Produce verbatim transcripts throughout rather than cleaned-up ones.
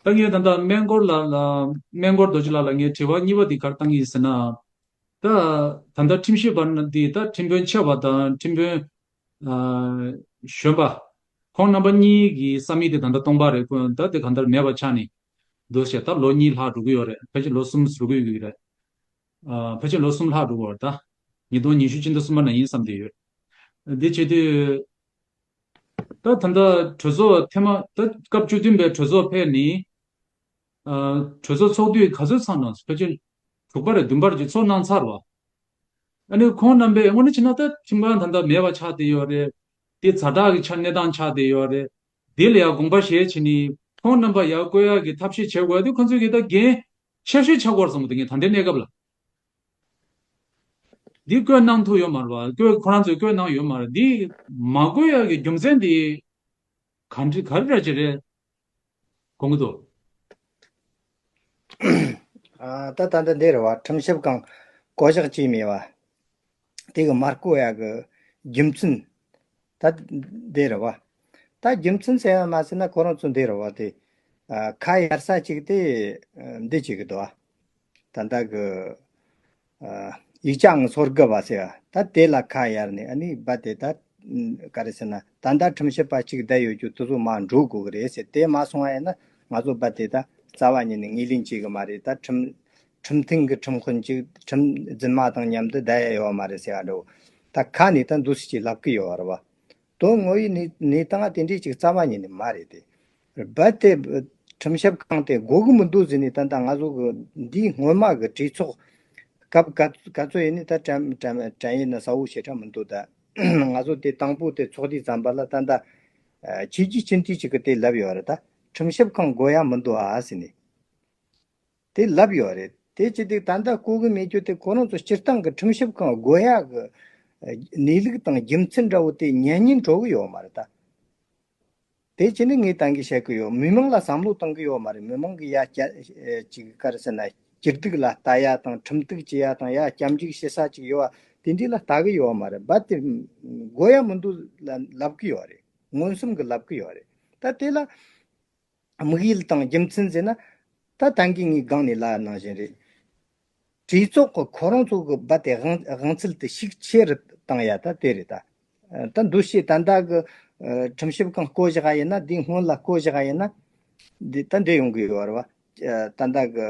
ད་ངས་ད་ལྟ་སྨན་སྐོར་ལ་ལ་སྨན་སྐོར་རྡོ་རྗེ་ལགས་ལ་ངས་དྲི་བ་གཉིས་པ་འདི་ག་རེ་བཏང་གི་ཡིན་ཟེར་ན། ད་ད་ལྟ་ཁྲིམས་ཞིབ་པ་འདི་ད་ཁྲིམས་དཔོན་ཆེ་བ་དང་ཁྲིམས་དཔོན་ཨ་གཞོན་པ། ཁོང་རྣམ་པ་གཉིས་ཀྱི་ས་མིག་དེ་ད་ལྟ་སྟོང་པ་རེད། ཁོང་ད་དེ་གང་ལྟར་མེད་པ་ཆགས་ནས་འདུག་ཟེར། ད་ལོ་གཉིས་ལྷག་འགྲོ་གི་ཡོད་རེད། ཕལ་ཆེར་ལོ་གསུམ་འགྲོ་གི་ཡོད་ཀྱི་རེད། ཨ་ཕལ་ཆེར་ལོ་གསུམ་ལྷག་འགྲོ་གི་ཡོད་རེད། ད་ཉིས་སྟོང་ཉི་ཤུ་སྤྱི་ཟླ་གསུམ་པ་ནང་ཡིན་བསམ་གྱི་ཡོད། འདི་བྱེད་དུས་ད་ད་ལྟ་གྲོས་ཚོགས་ཐེངས་མ་ད་སྐབས་བཅུ་བདུན་པའི་གྲོས་ཚོགས་ཕེབས་ནས། ཨ་གྲོས་ཚོགས་ཚོགས་དུས་ག་ཚོད་ཚང་ནང་ཕལ་ཆེར་དྲུག་པ་རེད། བདུན་པ་རེད་ཅིག་ཚོགས་གནང་ཚར་བ། ཨ་ནི་ཁོང་རྣམ་པས་དངོས་གནས་བྱས་ན་ད་ཁྲིམས་ཁང་ད་ལྟ་མེད་པ་ཆགས་བསྡད་ཡོད་རེད། དེ་ཛ་དྲག་གི་ཆ་གནས་སྟངས་ཆགས་བསྡད་ཡོད་རེད། དེ་ལ་ཡང་དགོངས་པ་བཞེས་བྱས་ནས་ཁོང་རྣམ་པ་ཡར་བསྐོ་ཡག་གི་ཐབས་ཤེས་བྱེད་དགོས་ཡ་དེ་ཁོང་ཚོས་ཀྱི་ད་འགན་ཆེ་ཤོས་ཆགས་ཀྱི་ཡོད་རེད་བསམ་གྱི་འདུག་ངས་ད་ལྟའི་གནས་སྐབས་ལ། འདི་བསྐོས་གནང་ཐུབ་ཡོད་མ་རེད་བ། བསྐོས་ཁོ་རང་ཚོས་བསྐོས་གནང་ཡོད་མ་རེད། འདི་མ་བསྐོ་ཡག་གི་རྒྱུ་མཚན་དེ་ག་འདྲ་ག་རེ་འདྲ་ཅིག་རེད། དགོངས་ཀྱི་འདུག་ཨ་ད་ད་འདི་འདི་རེད་བ། ཁྲིམས་ཞིབ་ཁང་བསྐོ་གཞག་བྱས་མེད་བ། དེ་གི་མ་བསྐོ་ཡག་གི་རྒྱུ་མཚན་ད་འདི་རེད་བ། ད་རྒྱུ་མཚན་ཟེར་ཡ་མ་ཟེར་ན་ཁོ་རང་ཚོ་འདི་རེད་བ། དེ་ཨ་ཁ་གཡར་ས་གཅིག་དེ་ཨ་འདི་བྱེད་གི་འདུག་བ། ད་ལྟ་གི་ཨ་ཡིག་ཆའང་སོར་དགུ་བ་ཟེར་བ། ད་དེ་ལ་ཁ་གཡར་ནས་ཨ་ནི་རྦད་དེ་ད་ག་རེ་ཟེར་ན། ད་ལྟ་ཁྲིམས་ཞིབ་པ་གཅིག་བསྡད་ཡོད་རྒྱུ་དེ་ཚོ་མར་འགྲོ་དགོས་གི་རེད་ཟེར། དེ་མ་སོང་བ་ཡིན་ན་ང་ཚོ་རྦད་དེ་ད་རྩ་བ་ཉིད་ནས་ངོས་ལེན་བྱེད་གི་མ་རེད། ད་ཁྲིམས་ཁྲིམས་མཐུན་གི་ཁྲིམས་དཔོན་གཅིག་ཁྲིམས་རྫུན་མ་དང་མཉམ་དུ་བསྡད་ཡ་ཡོད་མ་རེད་ཟེར་བ་འདྲ་བོ། ད་ཁ་ནས་ད་འདུག་སེ་ཅིག་ལབ་གི་ཡོད་རེད་བ། དོན་དངོས་ཡོད་གནས་གནས་སྟངས་དེ་འདྲའི་ཅིག་རྩ་བ་ཉིད་ནས་མ་རེད་དེ། རྦད་དེ་ཁྲིམས་ཞིབ་ཁང་དེ་དགོས་གི་མི་འདུག་ཟེར་ནས། ད་ལྟ་ང་ཚོ་གི་འདིའི་སྔོན་མ་གི་གྲོས་ཚོགས་སྐབས་ག་ག་ཚོད་ཡིན་ནི་ད་དྲན་དྲན་དྲན་ཡིན་ན་གསལ་བོ་ཞེ་དྲག་མི་འདུག་ད་ང་ཚོ་དེ་དང་པོ་དེ་ཚོགས་དུས་ཙམ་པ་ལ་ད་ལྟ་ཨ་ཆོས་བརྒྱུད་སྤྱི་འཐུས་ཅིག་གིས་དེ་ལབ་ཡོད་རེད། ད་ཁྲིམས་ཞིབ་ཁང་དགོས་ཡ་མི་འདུག་ཨ་ཟེར་ནས། དེ་ལབ་ཡོད་རེད། དེ་ཅི་སྟེ་ད་ལྟ་བསྐོ་གི་མེད་རྒྱུ་དེ་ཁོ་རང་ཚོ་སྤྱིར་བཏང་གི་ཁྲིམས་ཞིབ་ཁང་དགོས་ཡག་གི་ཨ་གནས་ལུགས་དང་རྒྱུ་མཚན་འདྲ་བོ་དེ་ཉན་སྙིང་བྲོ་གི་ཡོད་མ་རེད་ད། དེ་ཅི་ནི་ངས་ད་གིན་བཤད་གི་ཡོད། མི་མང་ལ་བསམ་བློ་བཏང་གི་ཡོད་མ་རེད། མི་མང་གི་ཡ་སྐྱ་ཨ་ཅིག་ག་རེ་ཟེར་ན་སྐྱིད་སྡུག་ལ་ལྟ་ཡ་དང་ཁྲིམས་གཏུག་བྱེད་ཡ་དང་ཡ་སྐྱབས་འཇུག་བྱེད་ས་ཅིག་ཡོད་པ་དེ་འདྲ་ལ་ལྟ་གི་ཡོད་མ་རེད། རྦད་དེ་དགོས་ཡ་མི་འདུག་ལ་ལབ་གི་ཡོད་རེད། མངོན་སུམ་གི་ལབ་གི་ཡོད་རེད། ད་དེ་ལ་དམིགས་ཡུལ་དང་རྒྱུ་མཚན་ཟེར་ན། ད་ད་གིན་ངས་སྒང་ནས་ལབ་ནང་བཞིན་རེད། གྲོས་ཚོགས་ཀྱི་ཁོ་རང་ཚོ་གི་རྦད་དེ་དབང་དབང་ཚད་དེ་ཤུགས་ཆེ་རུ་བཏང་ཡ་ད་དེ་རེད་ད། ད་འདུ་ཤེས་ད་ལྟ་གི་ཨ་ཁྲིམས་ཞིབ་ཁང་བསྐོ་བཞག་ཡིན་ན། འདི་སྔོན་ལ་བསྐོ་བཞག་ཡིན་ན། འདི་ད་འདི་ཡོང་གི་ཡོད་རེད་བ། ཨ་ད་ལྟ་གི་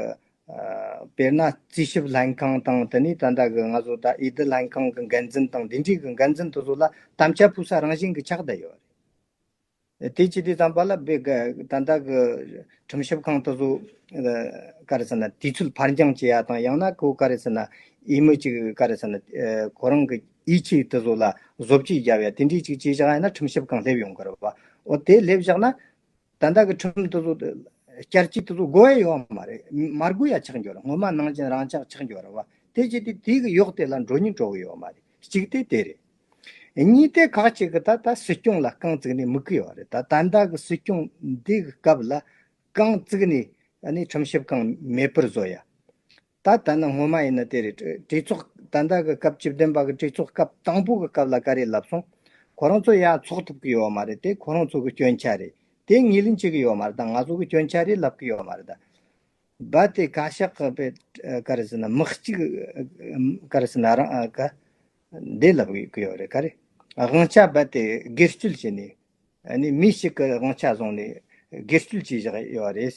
ཨ་དཔེར་ན་རྩིས་ཞིབ་ལྷན་ཁང་དང་། དེ་ནས་ད་ལྟ་གི་ང་ཚོ་ད་འོས་བསྡུ་ལྷན་ཁང་གི་འགན་འཛིན་དང་། འདི་འདྲའི་གི་འགན་འཛིན་དེ་ཚོ་ལ་དམ་བཅའ་ཕོག་ས་རང་བཞིན་གི་ཆགས་བསྡད་ཡོད་རེད། དེ་ཅི་དེ་ཙམ་པ་ལ་བེ་ག་ད་ལྟ་གི་ཁྲིམས་ཞིབ་ཁང་དེ་ཚོ་ཨ་ག་རེ་ཟེར་ན་དུས་ཚོད་ཕར་འགྱངས་བྱེད་ཡ་དང་། ཡང་ན་ཁོ་ག་རེ་ཟེར་ན་འོས་མི་གཅིག་ག་རེ་ཟེར་ན་ཨ་ཁོ་རང་གི་ཡིད་ཆེས་དེ་ཚོ་ལ་བཟོ་བཅོས་རྒྱབ་ཡ་དེ་འདྲའི་ཅིག་བྱས་བཞག་ཡ་ན་ཁྲིམས་ཞིབ་ཁང་སླེབས་ཡོང་གི་རེད་བ། འོ་དེ་སླེབས་བཞག་ན་ད་ལྟ་གི་ཁྲིམས་དེ་ཚོ་བསྐྱར་བཅོས་དེ་ཚོ་དགོས་ཡ་ཡོད་མ་རེད། མ་དགོས་ཡ་ཆགས་འགྱོ་རེད། སྔོན་མ་ནང་བཞིན་རང་ཆགས་ཆགས་འགྱོ་རེད་བ། དེ་བྱས་ཏེ་དེ་གི་གཡོག་དེ་ལ་འགྲོ་སྙིང་བྲོ་གི་ཡོད་མ་རེད། གཅིག་དེ་དེ་རེད། གཉིས་དེ་ཁག་ཅིག་གིས་ད་ལྟ་སྲིད་སྐྱོང་ལ་རྐང་བཙུགས་ནས་དམིགས་ཀྱི་ཡོད་རེད། ད་ད་ལྟ་གི་སྲིད་སྐྱོང་འདི་གི་སྐབས་ལ་རྐང་བཙུགས་ནས་ཨ་ནི་ཁྲིམས་ཞིབ་ཁང་མེད་པར་བཟོ་ཡ། ད་ད་ནི་སྔོན་མ་ཡིན་ན་དེ་རེད། གྲོས་ཚོགས་ད་ལྟ་གི་སྐབས་བཅུ་བདུན་པ་གི་གྲོས་ཚོགས་སྐབས་དང་པོ་གི་སྐབས་ལ་ག་རེ་ལབ་སོང་། ཁོ་རང་ཚོ་ཡ་ཚོགས་ཐུབ་ཀྱི་ཡོད་མ་རེད། དེ་ཁོ་རང་ཚོ་གི་སྐྱོན་ཆ་རེད། དེ་ངོས་ལེན་བྱེད་ཀྱི་ཡོད་མ་རེད། ད་ང་ཚོ་གི་སྐྱོན་ཆ་རེད་ལབ་ཀྱི་ཡོད་མ་རེད། ད་རྦད་དེ་བཀའ་ཤག་གི་དཔེ་ག་རེ་ཟེར་ན་མི་གཅིག་ག་རེ་ཟེར་ན་རང་ག་འདི་ལབ་ཀྱི་ཡོད་རེད། ག་རེ་དབང་ཆ་རྦད་དེ་སྒེར་གཅོད་བྱས་ནས་ཨ་ནི་མི་ཞིག་གི་དབང་ཆ་བཟུང་ནས་སྒེར་གཅོད་བྱས་བཞག་ཡོད་རེད།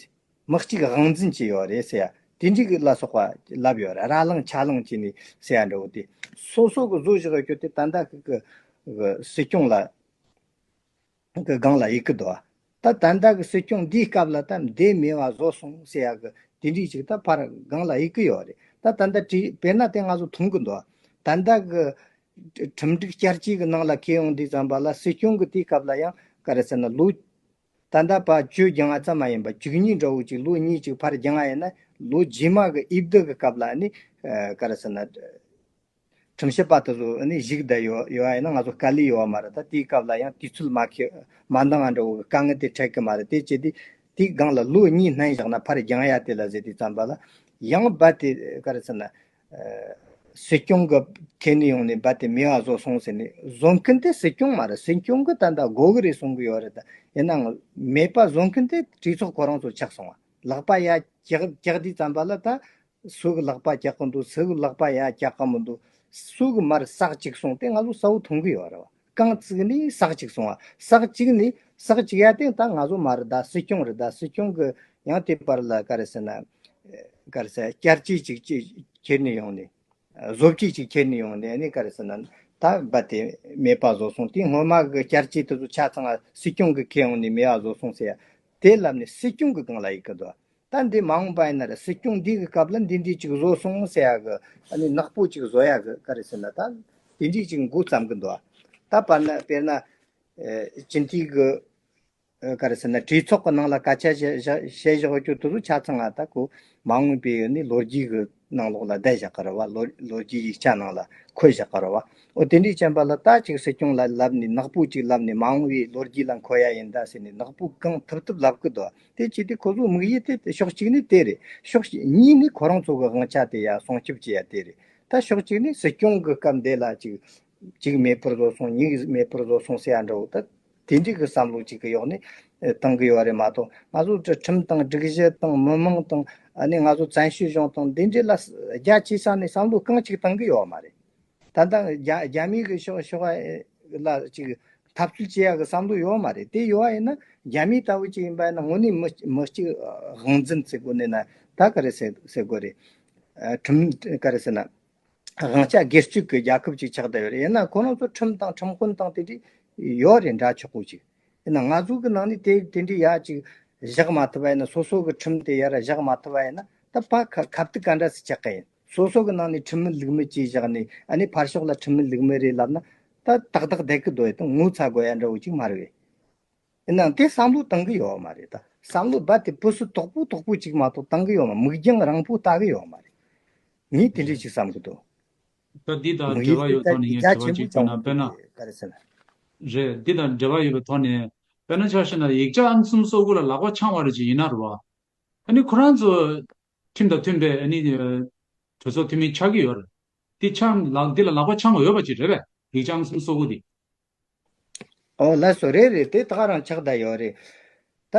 མི་གཅིག་དབང་འཛིན་བྱས་ཡོད་རེད་ཟེར་ཡ་དེ་འདྲའི་ལ་སོགས་པ་ལབ་ཡོད་རེད། ར་ལངས་ཆ་ལངས་བྱས་ནས་ཟེར་ཡ་འདྲ་བོ་དེ་སོ་སོ་གི་བཟོ་བཞག་ཡོད་རྒྱུ་དེ་ད་ལྟ་གི་གི་སྲིད་སྐྱོང་ལ། གི་སྒང་ལ་ཡི་གི་འདུག་བ། ད་ད་ལྟ་གི་སྲིད་སྐྱོང་འདིའི་སྐབས་ལ་ད་འདི་མེད་པ་བཟོ་སོང་ཟེར་ཡ་གི་དེ་འདྲའི་ཅིག་ད་ཕར་སྒང་ལ་ཡི་གི་ཡོད་རེད། ད་ད་ལྟ་དྲི་དཔེར་ན་དེ་ང་ཚོ་མཐོང་གི་འདུག་བ། ད་ལྟ་གི་ཁྲིམས་སྒྲིག་བསྐྱར་བཅོས་གི་ནང་ལ་འཁེལ་ཡོང་དུས་ཙམ་པ་ལ་སྲིད་སྐྱོང་གི་དེའི་སྐབས་ལ་ཡང་ག་རེ་ཟེར་ན་ལོ་ད་ལྟ་ཕར་བཅོ་བརྒྱད་ཙམ་མ་ཡིན་པ་བཅུ་གཉིས་འདྲ་བོ་ཅིག་ལོ་གཉིས་ཅིག་ཕར་བརྒྱངས་ཡིན་ན་ལོ་རྗེས་མ་གི་འོས་བསྡུ་གི་སྐབས་ལ་ནི་ཨ་ག་རེ་ཟེར་ན། ཁྲིམས་ཞིབ་པ་དེ་ཚོ་ནི་བཞུགས་བསྡད་ཡོད་ཡོད་ཡིན་ན་ང་ཚོ་དཀའ་ལས་ཡོད་མ་རེད། ད་དེའི་སྐབས་ལ་ཡང་དུས་ཚོད་མ་ཁེ་མ་འདང་བ་འདྲ་བོ་གི་དཀའ་ངལ་དེ་འཕྲད་གི་མ་རེད། དེ་བྱས་དུས་དེའི་སྒང་ལ་ལོ་གཉིས་སྣོན་བཞག་ན་ཕར་རྒྱང་ཡ་དེ་ལ་ཟེར་དུས་ཙམ་པ་ལ་ཡང་རྦད་དེ་ག་རེ་ཟེར་ན། ཨ་སྲིད་སྐྱོང་གི་ཁེ་ནས་ཡོང་ནས་རྦད་དེ་མེད་པ་བཟོ་སོང་ཟེར་ནས། བཟོ་མཁན་དེ་སྲིད་སྐྱོང་མ་རེད། སྲིད་སྐྱོང་གི་ད་ལྟ་དགོས་གི་རེད་གསུང་གི་ཡོད་རེད། ད་ཡིན་ནའང་མེད་པ་བཟོ་མཁན་དེ་གྲོས་ཚོགས་ཁོ་རང་ཚོ་ཆགས་སོང་བ། ལག་པ་ཡར་བཀྱག་བཀྱག་དུས་ཙམ་པ་ལ་ད། སུ་གི་ལག་པ་བཀྱག་གི་འདུག་སུ་གི་ལག་པ་ཡར་བཀྱག་གི་མི་འདུག་སུ་གི་མར་སག་བཅུག་སོང་དེ་ང་ཚོ་གསལ་པོ་མཐོང་གི་ཡོད་རེད་བ། རྐང་བཙུགས་ནས་སག་བཅུག་སོང་བ། སག་བཅུག་ནས་སག་བཅུག་ཡ་དེ་ད་ང་ཚོ་མ་རེད། ད་སྲིད་སྐྱོང་རེད། ད་སྲིད་སྐྱོང་གི་ཡང་དེ་བར་ལ་ག་རེ་ཟེར་ན། ག་རེ་ཟེར། བསྐྱར་བཅོས་ཅིག་ཅིག་ཁྱེར་ནས་ཡོང་ནས། བཟོ་བཅོས་ཅིག་ཁྱེར་ནས་ཡོང་ནས་ནི་ག་རེ་ཟེར་ན། ད་རྦད་དེ་མེད་པ་བཟོ་སོང་། དེ་སྔོན་མ་གི་བསྐྱར་བཅོས་དེ་ཚོ་ཆ་ཚང་སྲིད་སྐྱོང་གི་ཁེ་ཡོང་ནས་མེད་པ་བཟོ་སོང་ཟེར་ཡ། དེ་ལབ་ནས་སྲིད་སྐྱོང་གི་སྒང་ལ་ཡི་གི་འདུག་ད་འདི་མ་འོངས་པ་ཡིན་ན་ར་སྲིད་སྐྱོང་འདི་གི་སྐབས་ལ་འདི་འདྲས་ཅིག་བཟོ་སོང་ཟེར་ཡ་གི་ཨ་ནི་ནག་པོ་ཅིག་བཟོ་ཡ་གི་ག་རེ་ཟེར་ན། ད་དེ་འདྲས་ཅིག་འགོ་བརྩམས་གི་འདུག་ད་དཔེར་ན་དཔེར་ན། ཨེ་སྤྱི་འཐུས་གི་ཨ་ག་རེ་ཟེར་ན། གྲོས་ཚོགས་ཀྱི་ནང་ལ་སྐད་ཆ་བཤད་བཤད་བཞག་རྒྱུ་དེ་ཚོ་ཆ་ཚང་ང་ད་ཁོ་མ་འོངས་པའི་ནི་ལོ་རྒྱུས་ཀྱི་ནང་ལོགས་ལ་བསྡད་བཞག་གི་རེད་བ། ལོ་ལོ་རྒྱུས་ཡིག་ཆ་ནང་ལ་འཁོད་བཞག་གི་རེད་བ། འོ་དེ་འདྲའི་ཅན་པ་ལ་ད་ཅིག་སྲིད་སྐྱོང་ལ་ལབ་ནས་ནག་པོ་ཅིག་ལབ་ནས་མ་འོངས་པའི་ལོ་རྒྱུས་ལ་འཁོད་ཡ་ཡིན་ད་ཟེར་ནས་ནག་པོ་གང་ཐུབ་ཐུབ་ལབ་གི་འདུག་དེ་བྱས་དུས་ཁོ་ཚོ་དམིགས་ཡུལ་དེ་ཕྱོགས་གཅིག་ནས་དེ་རེད། ཕྱོགས་གཉིས་ནས་ཁོ་རང་ཚོ་གི་དབང་ཆ་དེ་ཡ་སྲུང་སྐྱོབ་བྱེད་ཡ་དེ་རེད། ད་ཕྱོགས་གཅིག་ནས་སྲིད་སྐྱོང་གི་སྐབས་འདི་ལ་ཅིག་གཅིག་མེད་པར་བཟོ་སོང་། གཉིས་མེད་པར་བཟོ་སོང་ཟེར་ཡ་འདྲ་བོ་ད། དེ་འདྲའི་གི་བསམ་བློ་གཅིག་གི་འོག་ནས་ཨེ་བཏང་གི་ཡོད་རེད་མ་གཏོགས། ང་ཚོ་ཁྲིམས་དང་སྒྲིག་གཞི་དང་མི་མང་དང་ཨ་ནི་ང་ཚོ་བཙན་བྱོལ་གཞུང་དང་འདི་འདྲའི་ལ་རྒྱ་ཆེ་ས་ནས་བསམ་བློ་གང་གཅིག་བཏང་གི་ཡོད་མ་རེད། ད་ལྟ་རྒྱ་རྒྱ་མིའི་གི་ཕྱོགས་ཕྱོགས་ལ་ཅིག་འཐབ་རྩོད་བྱེད་ཡ་གི་བསམ་བློ་ཡོད་མ་རེད། དེ་ཡོད་པ་ཡིན་ན་རྒྱ་མི་ལྟ་བུ་ཅིག་ཡིན་པ་ཡིན་ན་དངོས་གནས་མི་མི་གཅིག་དབང་འཛིན་ཟེར་དགོས་ནས་ན། ད་ག་རེ་ཟེར་ཟེར་དགོས་རེད། ཨ་ཁྲིམས་ག་རེ་ཟེར་ན། དབང་ཆ་སྒེར་གཅོད་ཀྱི་རྒྱལ་ཁབ་ཅིག་ཆགས་བསྡད་ཡོད་རེད། ཡིན་ན་ཁོ་རང་ཚོ་ཁྲིམས་དང་ཁྲིམས་དཔོན་དང་དེ་འདྲ་ཡོད་རེད། འདྲ་ཆོག་པོ་ཅིག་ཡིན་ན་ང་ཚོ་གི་ནང་ནས་དེ་དེ་འདྲ་ཡ་ཅིག་བཞག་མ་ཐུབ་པ་ཡིན་ན། སོ་སོ་གི་ཁྲིམས་དེ་ཡར་བཞག་མ་ཐུབ་པ་ཡིན་ན་ད་ཕ་ཁ་ཁ་བཏུག་ག་འདྲ་སེ་ཆགས་ཀ་ཡིན། སོ་སོ་གི་ནང་ནས་ཁྲིམས་མེད་ལུགས་མེད་ཅིག་བཞག་ནས་ཨ་ནི་ཕར་ཕྱོགས་ལ་ཁྲིམས་མེད་ལུགས་མེད་རེད་ལབ་ན་ད་ཏག་ཏག་བསྡད་གི་འདུག་ཡོད་དང་ངོ་ཚ་དགོས་ཡ་འདྲ་བོ་ཅིག་མ་རེད་པས། ཡིན་ནའང་དེ་བསམ་བློ་བཏང་གི་ཡོད་མ་རེད། ད་བསམ་བློ་རྦད་དེ་སྤུ་སྲོལ་དོག་པོ་དོག་པོ་ཅིག་མ་གཏོགས་བཏང་གི་ཡོད་མ། མིག་རྒྱང་རིང་པོ་ལྟ་གི་ཡོད་མ་རེད། ངས་དེ་འདྲས་ཅིག་བསམ་གི་འདུག་ད་འདི་དང་མིག་འབྲེལ་ཡུལ་བ་དེ་ཡོད་ཐོག་ནས་ད་ངས་རྒྱ་དྲི་བ་ཅིག་ཆེན་པོ་བཀོད་ན། བཙོང་དཔེར་ན། གི་ག་རེ་ཟེར་ན། རེད། འདི་དང་འབྲེལ་བ་ཡོད་པའི་ཐོག་ནས་དཔེར་ན་ཆ་བཞག་ན་ཡིག་ཆ་ཨང་གསུམ་སོ་དགུ་ལ་ལག་པ་འཆང་བ་རེ་ཅིག་ཡིན་ན་རེད་བ། ཨ་ནི་ཁོ་རང་ཚོ་ཁྲིམས་དང་མཐུན་པའི་ཨ་ནི་གྲོས་ཚོགས་འཐུས་མི་ཆགས་ཀྱི་ཡོད་རེད། འདི་འཆང་ལག་འདི་ལ་ལག་པ་འཆང་བ་ཡོད་པ་ཅིག་རེད་པས། ཡིག་ཆ་ཨང་གསུམ་སོ་དགུ་འདི། ཨོ་ལགས་སོ། རེད་རེད། དེ་ད་ག་རང་ཆགས་བསྡད་ཡོད་རེད། ད་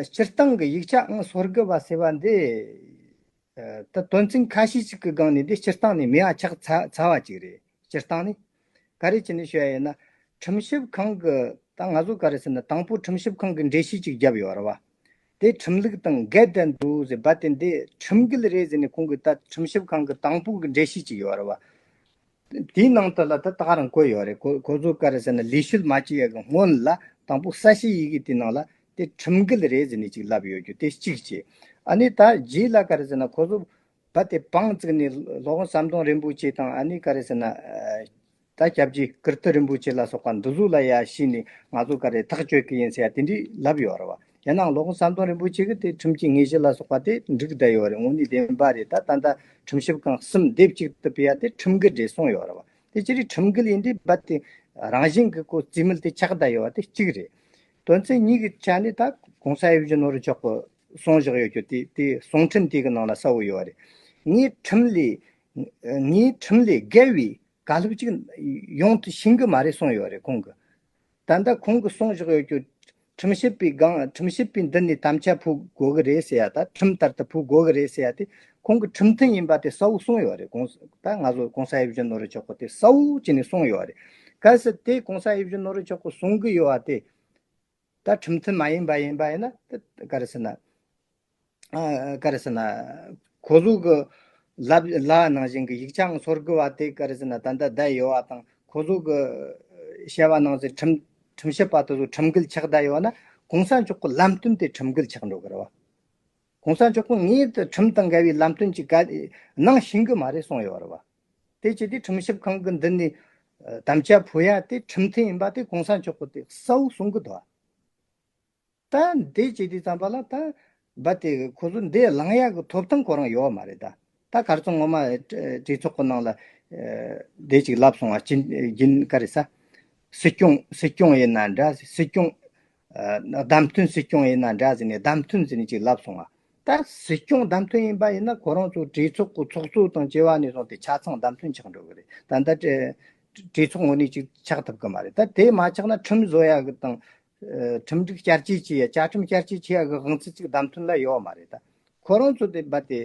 སྤྱིར་བཏང་གི་ཡིག་ཆ་ཨང་སོ་དགུ་བ་ཟེར་བ་འདི། ད་དོན་ཚན་ཁ་ཤས་ཅིག་གི་སྒང་ནས་འདི་སྤྱིར་བཏང་ནས་མེད་པ་ཆགས་ཚ་ཚ་བ་ཅིག་རེད། སྤྱིར་བཏང་ནས་ག་རེ་བྱས་ནས་ཤོད་ཡ་ཡིན་ན། ཁྲིམས་ཞིབ་ཁང་གི་ད་ང་ཚོ་ག་རེ་ཟེར་ན། དང་པོ་ཁྲིམས་ཞིབ་ཁང་གི་འགྲེལ་བཤད་ཅིག་བརྒྱབ་ཡོད་རེད་བ། དེ་ཁྲིམས་ལུགས་དང་འགལ་ཏེ་འདུག་ཟེར་བ་དེ་འདི་ཁྲིམས་འགལ་རེད་ཟེར་ནས་ཁོང་གིས་ད་ཁྲིམས་ཞིབ་ཁང་གི་དང་པོ་གི་འགྲེལ་བཤད་ཅིག་ཡོད་རེད་བ། དེའི་ནང་དུ་ལ་ད་ད་ག་རང་བཀོད་ཡོད་རེད། ཁོ་ཁོ་ཚོ་ག་རེ་ཟེར་ན། ལས་བྱེད་མ་བྱས་ཡ་གི་སྔོན་ལ་དང་པོ་གསལ་བཤད་ཡི་གེ་དེའི་ནང་ལ་དེ་ཁྲིམས་འགལ་རེད་ཟེར་ནས་ཅིག་ལབ་ཡོད་རྒྱུ་དེ་གཅིག་བྱས། ཨ་ནི་ད་རྗེས་ལ་ག་རེ་ཟེར་ན། ཁོ་ཚོ་རྦད་དེ་བང་བཙུགས་ནས་སློབ་དཔོན་ཟམ་གདོང་རིན་པོ་ཆེ་དང་ཨ་ནི་ག་རེ་ཟེར་ན། ད་སྐྱབས་རྗེ་ཀིརྟི་རིན་པོ་ཆེ་ལ་སོགས་པ་འདི་ཚོ་ལ་ཡ་བྱས་ནས་ང་ཚོ་ག་རེ་ཐག་གཅོད་ཀྱི་ཡིན་ཟེར་ཡ་དེ་འདྲས་ལབ་ཡོད་རེད་བ། ཡིན་ནའང་སློབ་དཔོན་ཟམ་གདོང་རིན་པོ་ཆེ་གིས་དེ་ཁྲིམས་ཀྱི་དངོས་གཞི་ལ་སོགས་པ་དེ་འགྲིག་བསྡད་ཡོད་རེད། དངོས་གནས་བདེན་པ་རེད། ད་ད་ལྟ་ཁྲིམས་ཞིབ་ཁང་གསུམ་སྡེབ་གཅིག་ཏུ་ཕུད་ཡ་དེ་ཁྲིམས་འགལ་རེད་གསུངས་ཡོད་རེད་བ། དེ་ཅི་རིགས་ཁྲིམས་འགལ་ཡིན་དུས་རྦད་དེ་རང་བཞིན་གྱི་ཁོ་རྩིས་མེད་དེ་ཆགས་བསྡད་ཡོད་བ་དེ་གཅིག་རེད། དོན་ཚན་གཉིས་ཀྱི་ཆ་ནས་ད་གོང་ས་ཡིད་བཞིན་ནོར་བུ་མཆོག་གིས་གསུངས་བཞག་ཡོད་རྒྱུ་དེ་དེ་གསུང་འཕྲིན་དེ་གི་ནང་ལ་གསལ་བོ་ཡོད་རེད། ངས་ཁྲིམས་ལས་ངས་ཁྲིམས་ལས་བརྒལ་བའི་བཀའ་སློབ་ཅིག་ཡོང་དུ་ཕྱིན་གི་མ་རེད་གསུངས་ཡོད་རེད་ཁོང་གིས། ད་ལྟ་ཁོང་གིས་གསུངས་བཞག་ཡོད་རྒྱུ། ཁྲིམས་ཞིབ་པའི་སྒང་ཁྲིམས་ཞིབ་པའི་མདུན་ནས་དམ་བཅའ་ཕུལ་དགོས་གི་རེད་ཟེར་ཡ། ད་ཁྲིམས་ལྟར་དུ་ཕུལ་དགོས་གི་རེད་ཟེར་ཡ་དེ་ཁོང་གིས་ཁྲིམས་མཐུན་ཡིན་པ་དེ་གསལ་བོ་གསུངས་ཡོད་རེད། གོང་ད་ང་ཚོ་གོང་ས་ཡིད་བཞིན་ནོར་བུ་མཆོག་གིས་དེ་གསལ་བོ་བྱས་ནས་གསུངས་ཡོད་རེད། གལ་སྲིད་དེ་གོང་ས་ཡིད་བཞིན་ནོར་བུ་མཆོག་གིས་གསུང་གི་ཡོད་པ་དེ་ད་ཁྲིམས་མཐུན་མ་ཡིན་པ་ཡིན་པ་ཡིན་ན་དེ་ག་རེ་ཟེར་ན། ཨ་ག་རེ་ཟེར་ན། ཁོ་ཚོ་གི་ལབ་ལབ་ནང་བཞིན་གི་ཡིག་ཆ་ཨང་སོ་དགུ་བ་དེ་ག་རེ་ཟེར་ན། ད་ལྟ་བསྡད་ཡོད་པ་དང་། ཁོ་ཚོ་གི་བཤད་པ་ནང་བཞིན་ཁྲིམས་ཁྲིམས་ཞིབ་པ་དེ་ཚོ་ཁྲིམས་འགལ་ཆགས་བསྡད་ཡོད་ན། གོང་ས་མཆོག་གི་ལམ་སྟོན་དེ་ཁྲིམས་འགལ་ཆགས་འགྲོ་གི་རེད་བ། གོང་ས་མཆོག་གིས་ངས་དེ་ཁྲིམས་དང་འགལ་བའི་ལམ་སྟོན་ཅིག་ག་གནང་ཤེས་གི་མ་རེད་གསུངས་ཡོད་རེད་བ། དེ་བྱས་དུས་ཁྲིམས་ཞིབ་ཁང་གི་མདུན་ནས་ཨ་དམ་བཅའ་ཕུལ་ཡ་དེ་ཁྲིམས་མཐུན་ཡིན་པ་དེ་གོང་ས་མཆོག་གིས་དེ་གསལ་བོ་གསུང་གི་འདུག་ད་འདི་བྱེད་དུས་ཙམ་པ་ལ་ད་རྦད་དེ་ཁོ་ཚོ་འདི་བླང་ཡག་གི་ཐོབ་ཐང་ཁོ་རང་ཡོད་མ་རེད། ད་ད་ག་རེ་ཟེར། ངོ་མ་གྲོས་ཚོགས་ཀྱི་ནང་ལ་འདི་ཅིག་ལབ་སོང་བ་ཅིན་ཡིན་ག་རེ་ཟེར། སྲིད་སྐྱོང་སྲིད་སྐྱོང་ཡིན་ན་འདྲ། སྲིད་སྐྱོང་བདམས་ཐོན་སྲིད་སྐྱོང་ཡིན་ན་འདྲ་ཟེར་ནས་བདམས་ཐོན་ཟེར་ནས་ཅིག་ལབ་སོང་བ། ད་སྲིད་སྐྱོང་བདམས་ཐོན་ཡིན་པ་ཡིན་ན་ཁོ་རང་ཚོ་གྲོས་ཚོགས་ཀྱི་ཚོགས་གཙོ་དང་བཅས་པ་ནས་བཟུང་སྟེ་ཆ་ཚང་བདམས་ཐོན་ཆགས་འགྲོ་གི་རེད། ད་ལྟ་གྲོས་ཚོགས་ངོས་ནས་ཅིག་ཆགས་ཐུབ་གི་མ་རེད། ད་དེ་མ་ཆགས་ན་ཁྲིམས་བཟོ་ཡ་གི་དང་། ཨ་ཁྲིམས་སྒྲིག་བསྐྱར་བཅོས་བྱེད་ཡ། བཅའ་ཁྲིམས་བསྐྱར་བཅོས་བྱེད་ཡ་གི་དབང་ཚད་ཅིག་བདམས་ཐོན་ལ་ཡོད་མ་རེད་ད། ཁོ་རང་ཚོ་དེ་རྦད་དེ་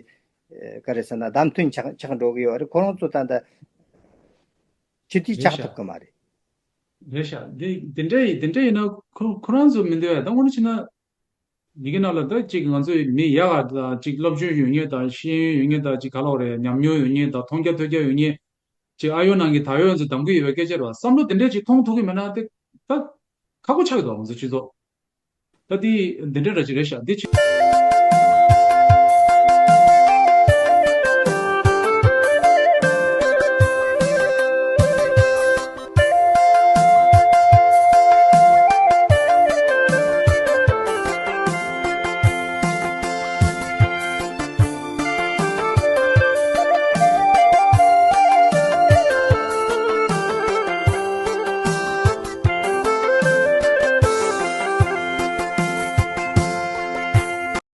ཨེ་ག་རེ་ཟེར་ན་བདམས་ཐོན་ཆགས་ཆགས་འགྲོ་གི་ཡོད་རེད། ཁོ་རང་ཚོ་ད་ལྟ་སྤྱི་འཐུས་རེད་ཆགས་ཤག་ཐུབ་གི་མ་རེད། རེད་ཤག་འདི་འདི་འདྲ་ཡིན་འདི་འདྲ་ཡིན་ན་ཁོ་ཁོ་རང་ཚོ་མི་འདོད་ཡ། ད་དངོས་གནས་བྱས་ན་ཡི་གེ་ནང་ལ་ད་ཅིག་ང་ཚོའི་མི་ཡག་ག་ད་ཅིག་སློབ་སྦྱོང་ཡོད་མཁན་དང་ཤེས་ཡོན་ཡོད་མཁན་དང་ཅིག་ག་ལབ་རེད། ཉམས་མྱོང་ཡོད་མཁན་དང་མཐོང་རྒྱ་ཐོས་རྒྱ་ཡོད་མཁན་ཅིག་ཨ་ཡོད་ནང་གི་ད་ཡོད་ཚོ་གདམ་གི་ཡོད་པའི་སྐད་ཆ་རེད་བ། བསམ་བློ་དེ་འདྲས་ཅིག་གཏོང་ཐུབ་གི་མེད་ན་དེ་ད་ཁག་པོ་ཆགས་ཀྱི་འདུག་ང་ཚོ་སྤྱི་ཚོགས་ད་དེ་འདི་འདྲས་ར་ཅིག་རེད་ཤག་འདི་ཅིག